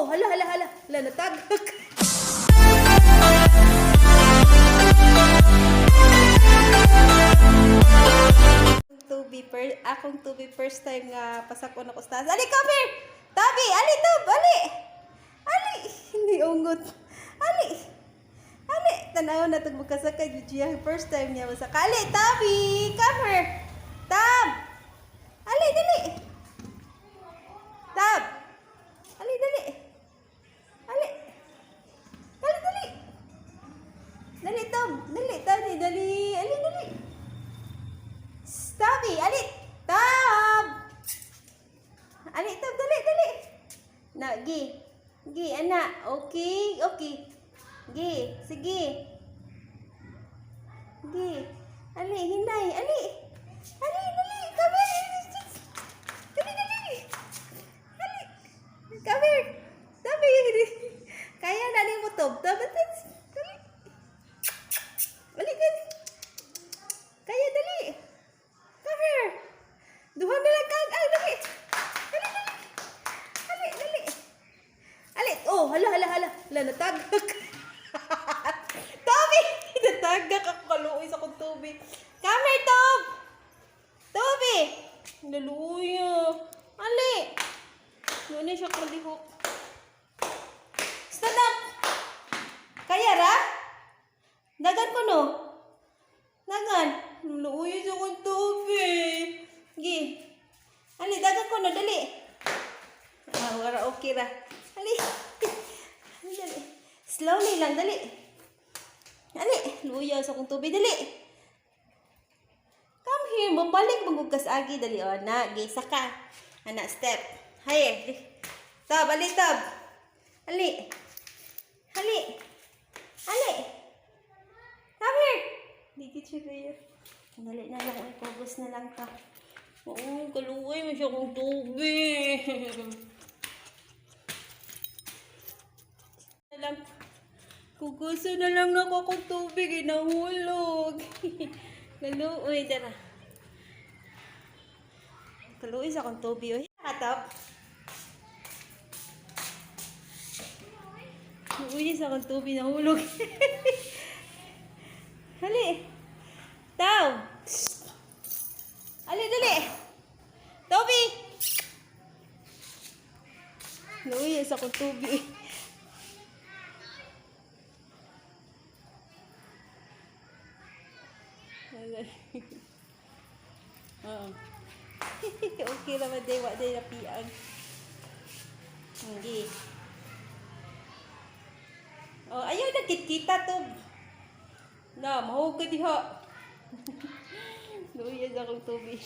Hala, hala, hala. Hala, natagak. Tubi, akong tubi first time nga pasakon ako sa taas. Ali, come here! Tabi! Ali, Tub! Ali! Ali! Hindi ungot. Ali! Ali! Tanaw na itong magkasakay. Giya, first time niya masaka. Ali, Tabi! Come here! Tab! Ali, dali! Tab! Ali, dali! Ali! Dali, dali! Dali, Tab! Dali, dali, dali! Ali, dali! Tabi! Ali! Tab! Ali, tab, dali, dali! Na, gi. Gi, ana. Okay, okay. Gi, sige. Gi. Ali, hinay. Ali. Ali, dali. Come here. Dali, dali. Ali. Come here. Tabi. Kaya na nimo, Tob. Tab, dali. Ali, dali. Kaya, dali. Come here. Duha na lang kag. Ay, dali. Dali, dali. Ali, dali. Ali, oh, hala, hala, hala. Hala, natagak. Toby! Natagak ako, kaluoy sa akong Toby. Come here, Tob! Toby! Naluoy ah. Ali! Doon na siya kalihok. Stand up! Kaya ra? Dagan ko no? Dagan. Naluoy sa akong Toby. Gi. Ali, dagan ko no, dali. Ah, wala, okay ra. Ali. Dali. Slowly lang, dali. Ali, luya sa akong tubig, dali. Come here, mabalik magugkas agi, dali. O, na, gisa ka. Ana, step. Hay, tab, ali, tab. Ali. Ali. Ali. Come here. Dikit siya kaya. Dali na lang, ay, focus na lang ka. Oo, kaluoy mo siya kong tubig. Na lang. Kuguso na lang nako kong tubig, eh, nahulog. Kaluoy, tara. Kaluoy sa akong tubig, oy. Katap. Kaluoy sa akong tubig, nahulog. Hali. Taw. Ali, dali. Toby. Luoy sa akong tubig. Wala. Oo. Okay naman day, wa day napiang. Hindi. Oh, ayaw nagkita to. Na, mahug ka diha. Luya sa akong tubig.